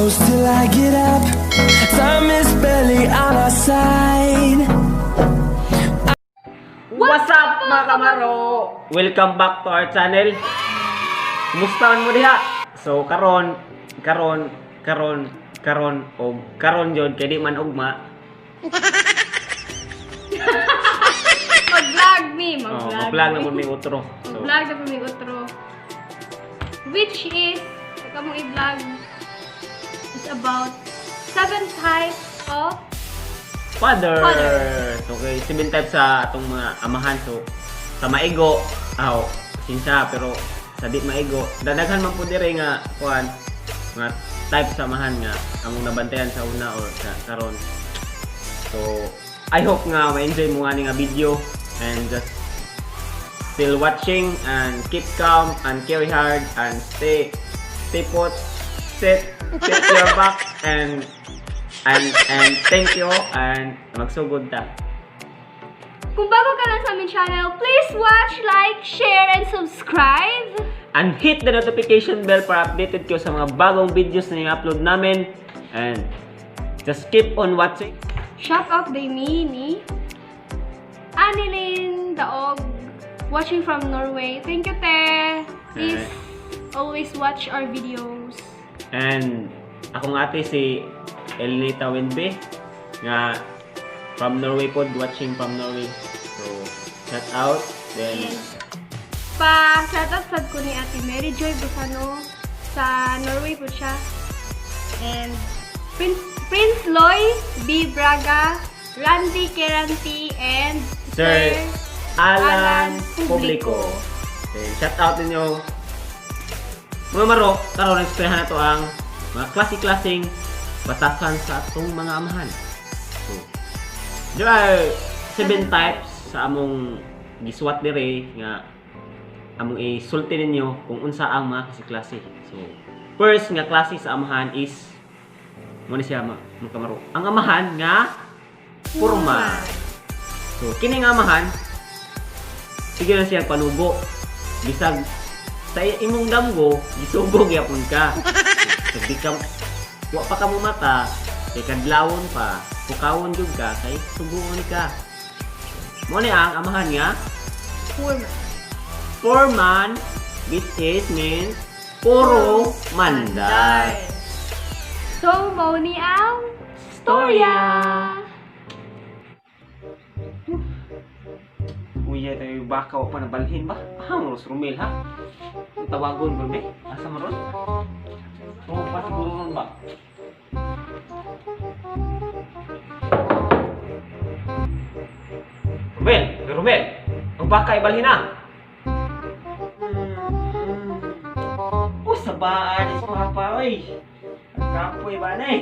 Close till I get up. Time is barely on our side. What's up, mga kamaro? Welcome back to our channel. Kumusta man mo diha? So karon, karon, karon, karon og karon jud kay di man ugma. Mag-vlog mi, Oh, mag-vlog. Mag-vlog na mo may utro. So, Mag-vlog na po mi utro. Which is, ikaw mong i-vlog is about seven types of father. Father. So okay, seven types sa atong mga amahan. So sa maigo, aw, pasensya, pero sa di maigo, dadaghan man po dire nga kuan mga types sa amahan nga among nabantayan sa una or sa karon. So I hope nga ma-enjoy mo nga ni nga video and just still watching and keep calm and carry hard and stay put, sit sit your back and thank you and magsugod ta. Kung bago ka lang sa aming channel, please watch, like, share, and subscribe. And hit the notification bell para updated kayo sa mga bagong videos na i-upload namin and just keep on watching. Shout out day me ni Annelyn Daog, watching from Norway. Thank you, te. Please always watch our videos. And akong ate si Elnita Wenbe nga from Norway pod, watching from Norway. So shout out then. And pa shout out sad ko ni Ate Mary Joy Bufano, sa Norway po siya. And Prince Loy B. Braga, Randy Keranti, and Sir Alan Alan Publico. Publico. Then shout out ninyo. Mga maro, karon eksperhan na to ang mga klase-klaseng batasan sa atong mga amahan. So, there are seven types sa among gisuwat dire nga among isulti ninyo kung unsa ang mga klase-klase. So, first nga klase sa amahan is mo ni siya, mga kamaro. Ang amahan nga purma. So, kini nga amahan, sige na siya panubo. Bisag sa imong damgo, gisugo gyapon ka. So, di ka, wa pa ka mo mata, kay kadlawon pa, pukawon jud ka, kay suguon ka. Mo ni ang amahan nga Purma. Foreman, which is means puro mandar. So, mao ni ang storya. Uya tayo baka wa pa nabalhin ba? Ah, mo Romel ha? Ang tawagon ko be. Asa man ron? Oh, pa siguro ron ba? Romel, Romel. Ang baka ibalhin na. Oh, sabaan is papa oy. Ang kapoy ba na eh.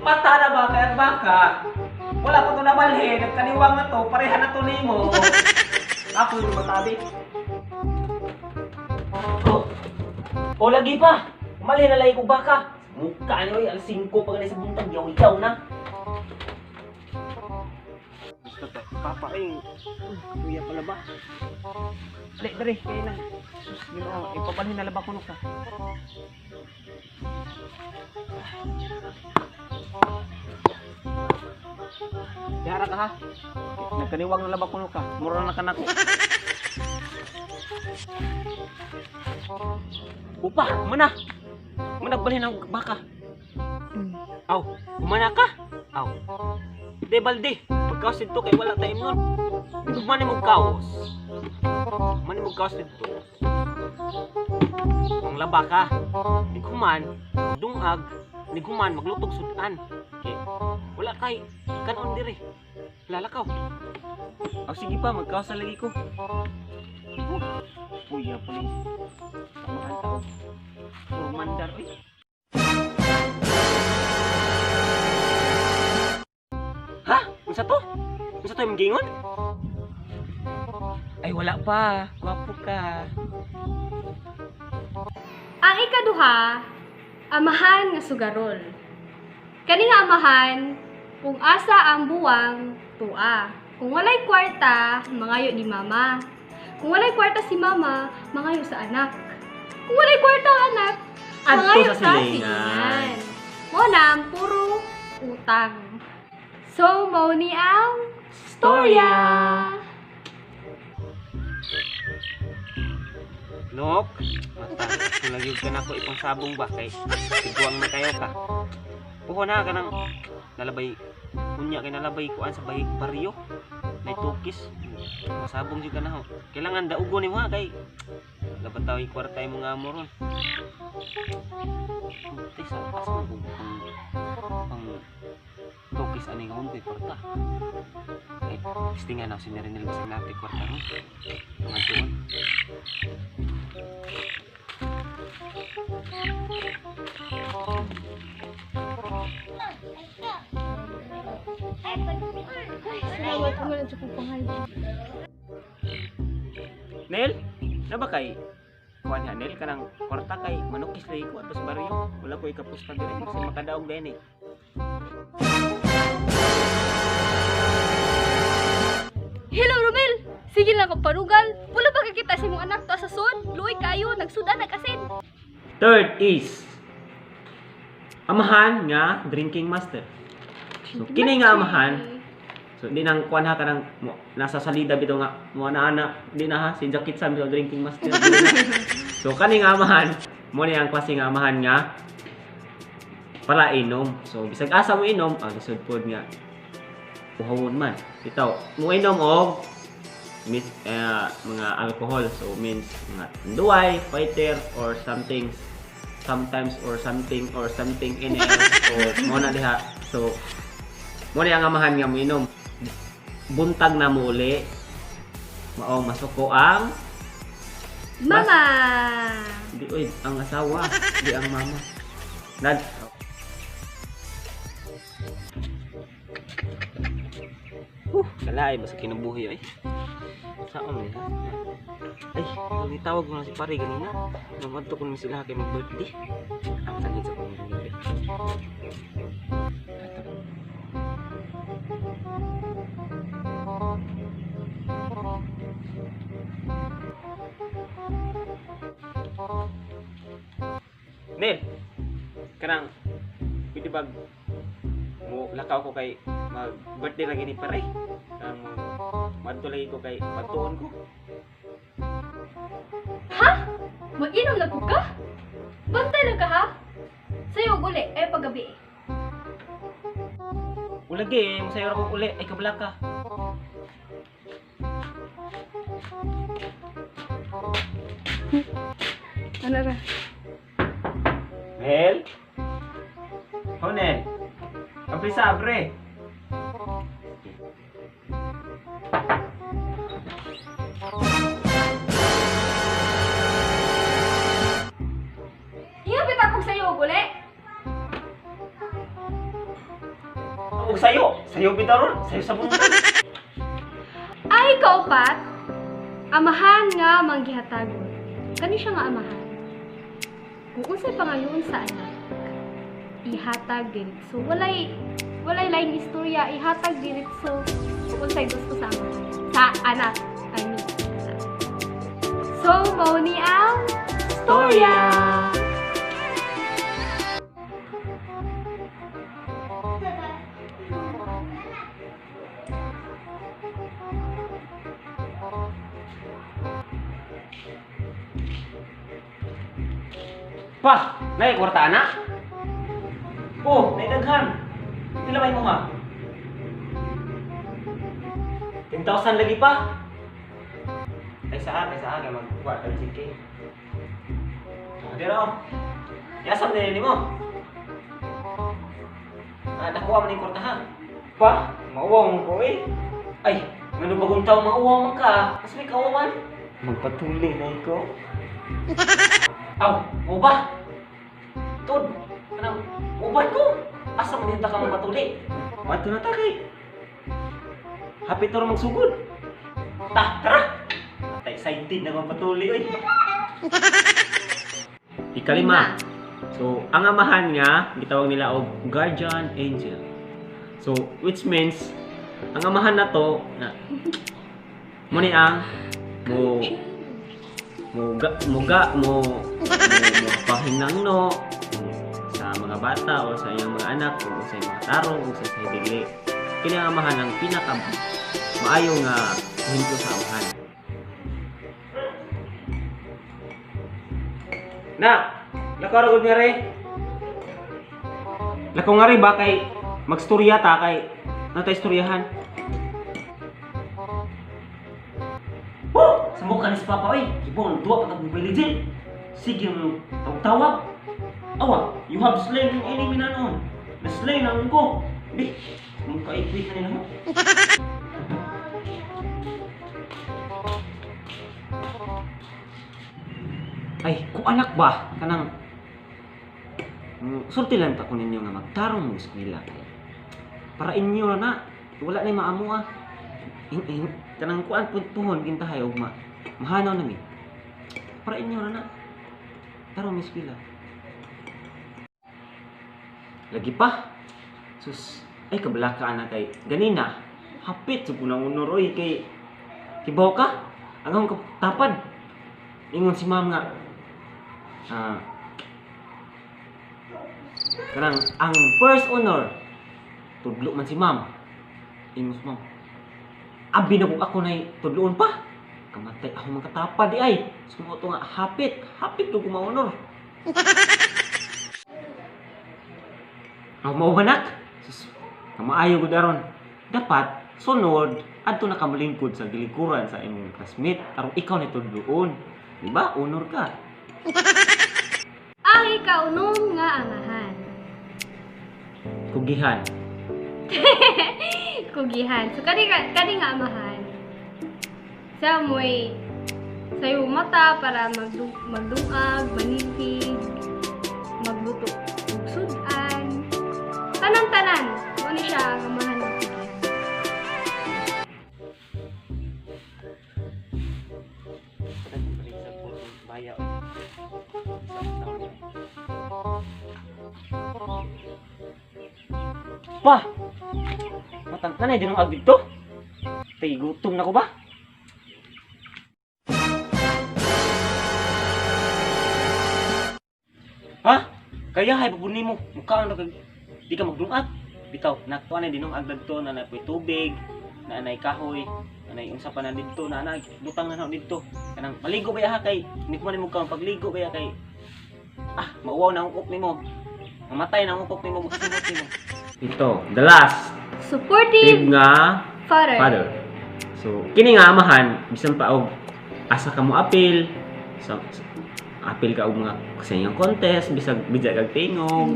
Mata na ba kay ang baka? Wala pa to nabalhin, nagkaniwang na to, pareha na to nimo. Ako yung matabi. Oh. Oh, lagi pa. Mali na lagi ko baka. Mukha niyo ay alas 5 pa ganun sa buntag, yaw ikaw na. Gusto to. Papa ay, kuya pala ba? Dali, dali, kayo na. Sus, Ginoo, ipabalhin na laba ko ka. Yara ka ha. Nagkaniwang na laba ko ka. Mura na kanako. Upa, mana. Mana balhin ang baka. Aw, humana ka. Aw. De balde, pagkaos dito kay wala time nun. Humana mo kaos. Humana mo kaos dito. Ang laba ka. Nighuman, dungag, nighuman maglutog sudan. Okay. Wala kay kanon dire. Lalakaw. Aw sige pa, magkaos na lagi ko. Oh, kuya pulis. Samahan tao. Puro mandar, oy. Ha? Unsa to? Unsa to imong gingon? Ay wala pa. Gwapo ka. Ang ikaduha, amahan nga sugarol. Kani nga amahan, kung asa ang buwang, tua. Kung walay kwarta, mangayo ni mama. Kung walay kwarta si mama, mangayo sa anak. Kung walay kwarta ang anak, Adto mangayo sa sa silingan. silingan. Mao na ang puro utang. So, mao ni ang storya. Nok, mata, kung ka na ko ipang sabong ba kay tiguang na kayo ka. Puho na ka ng nalabay, unya kay nalabay kuan sa bahig baryo. Nay tukis. Masabong jud ka na ho. Kailangan daugo nimo ha kay dapat tayo kwarta imong amo ron. Tay sa asa man kung pang tukis ani nga kay kwarta. Ay, istingan na si Nerinel sa natin kwarta ron. Mga tuon. Ay, salamat ko man sa pangal. Nel, na ba kay kuan ha Nel kanang kwarta kay manukis lagi ko ato sa baryo. Wala ko ikapusta diri kasi makadaog din eh. Hello, Romel! Sige lang ka parugal. Wala ba kakita sa imong anak to sa sud? Luoy kayo, nagsudan nag-asin. Third is amahan nga drinking master. So kini nga amahan, so di nang kuan ha kanang nasa salida bitaw nga mo na ana di na ha si Jacket Sam bitaw drinking master. Di na. So kani nga amahan, mo ni ang klase nga amahan nga para inom. So bisag asa mo inom, ang lisod pod nga uhawon man. Bitaw, mo inom og mis, mga alcohol. So means mga tanduay, fighter or something sometimes or something in it. So mo na diha. So mo ni ang amahan nga mo inom. Buntag na mo uli. Mao masuko ang Mama! di oy ang asawa, di ang mama. Nad Kalay basta kinabuhi ay. Saan ni ha? Ay, nagitawag ko na si pare ganina. Mamadto ko ni sila kay mag-birthday. Ang sakit sa kong gabi. Nel, kanang pwede ba mo lakaw ko kay mag birthday lagi ni pare. Kanang madto lagi ko kay pagtuon ko. Ha? Mag-inom na po ka? Bantay lang ka ha? Sa'yo uli, eh paggabi eh. Ulagi eh, masayo ra ko uli ay kabla ka. Ano ra? Nel? Ho Nel. Kampisa pre. Ingat bitapog sa'yo uli. Og sayo, sayo bitaw ron, sayo sa buntag. Ay, kaupat! Amahan nga manggihatagon. Kani siya nga amahan. Kung unsay pangayoon sa anak, ihatag diretso. Walay laing istorya, ihatag diretso kung unsay gusto sa amahan. Sa anak, I mean. So, mao ni ang storya! Pa, nay kwarta ana. Oh, nay daghan. Pila may mo ha? 10,000 lagi pa. Ay sa kay magkuha kag GK. Dira oh. Yasam na nimo. Ah, nakuha man ning kwarta ha. Pa, mauwaw mo ko eh. Ay, ngano bagong tao mauwaw man ka? Mas may kauwaw man. Magpatuli na ko. Aw, mo ba? Tod, anang uban ko. Asa man hinta ka magpatuli? Madto na ta kay. Happy to ra magsugod. Ta, tara. Ta excited na magpatuli oy. Ikalima. So, ang amahan nga gitawag nila og guardian angel. So, which means ang amahan na to na mo ni ang Mo muga muga mo mo, mo pahinangno sa mga bata o sa iyang mga anak o sa iyang mga tarong o sa dili. Kini ang amahan ang pinaka maayo nga ehemplo sa amahan. Na, lakaw ra gud nga re. Lakaw nga re ba kay magstorya ta kay natay istoryahan. Woo! Samok ka ni si Papa oy. Kibong duwa pa tag Mobile Legend. Sige mo tawag-tawag. Awa, you have slain an enemy na noon. Na-slain ang ko. Bi, mong kaikwit na nila mo. Ay, kung anak ba, kanang sulti lang ta ko ninyo nga magtarong mo eskwela kay para inyo na na wala na maamo ah. In, in, kanang kuan pud puhon gintahay og ma mahanaw na mi. Para inyo na na. Tarong mo eskwela. Lagi pa. Sus, ay kabalaka na kay ganina. Hapit sa punang unor oy kay kibaw ka. Ang akong tapad. Ingon si ma'am nga kanang ang first honor tudlo man si ma'am. Ingon si ma'am. Abi na kung ako nay tudloon pa. Kamatay ako magkatapad di ay. Sumuot nga hapit, hapit ko kumaunor. Ang maubanak. Sus, kamaayo gud aron. Dapat sunod adto na ka molingkod sa gilikuran sa imong classmate aron ikaw ni tudloon. Di ba? Honor ka. Ang ikaunom nga amahan. Kugihan. Kugihan. So kani nga amahan. Siya mo'y sayo mata para magdungag, manilhig, magluto og sudan. Tanan-tanan. Mao ni siya ang amahan ng kugihan. Pa! Matang na din ang dito. Tay gutom na ko ba? Ha? Kaya hay pabuni mo. Mukha na kag di ka magdungag. Bitaw, naktuan na dinungag dadto na napoy tubig, na anay kahoy, na anay unsa pa na didto, na anay butang na na didto. Kanang maligo ba ya kay ni ko man mo ka pagligo ba ya kay mauwaw na ang ukok nimo. Mamatay na ang ukok nimo, magsimot nimo. Ito, the last Supportive tip nga father. father. So, kini nga amahan bisan pa og asa ka mo apil, sa apil ka og mga sa inyong contest, bisag bijag kag tingog,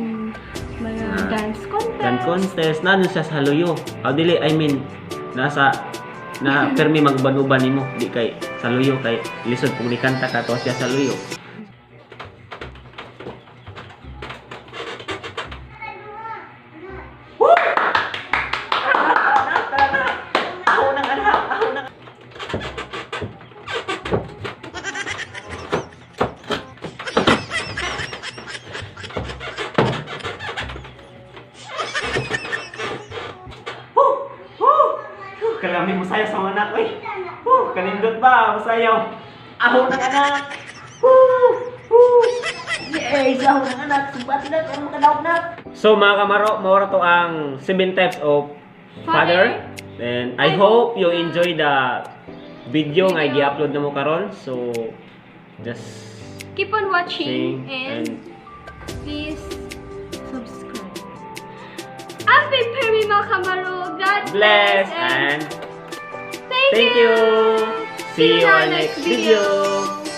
Mga dance contest. Dance contest, na siya sa luyo. Aw dili, I mean, nasa na permi magbanuban nimo di kay sa luyo kay lisod kung nikanta ka to siya sa luyo. Kalami mo sayo sa mga anak, oy. Woo, kanindot ba? Masayaw. Aho ng anak. Woo! Woo! Yay! Aho ng anak. Sumbati na, kung makadaog na. So mga kamaro, maura to ang 7 types of father. And I hope you enjoy the video nga gi-upload na mo karon. So just keep on watching sing and please subscribe. Happy Permi mga kamaro. God bless and thank thank you. you. See you on next video.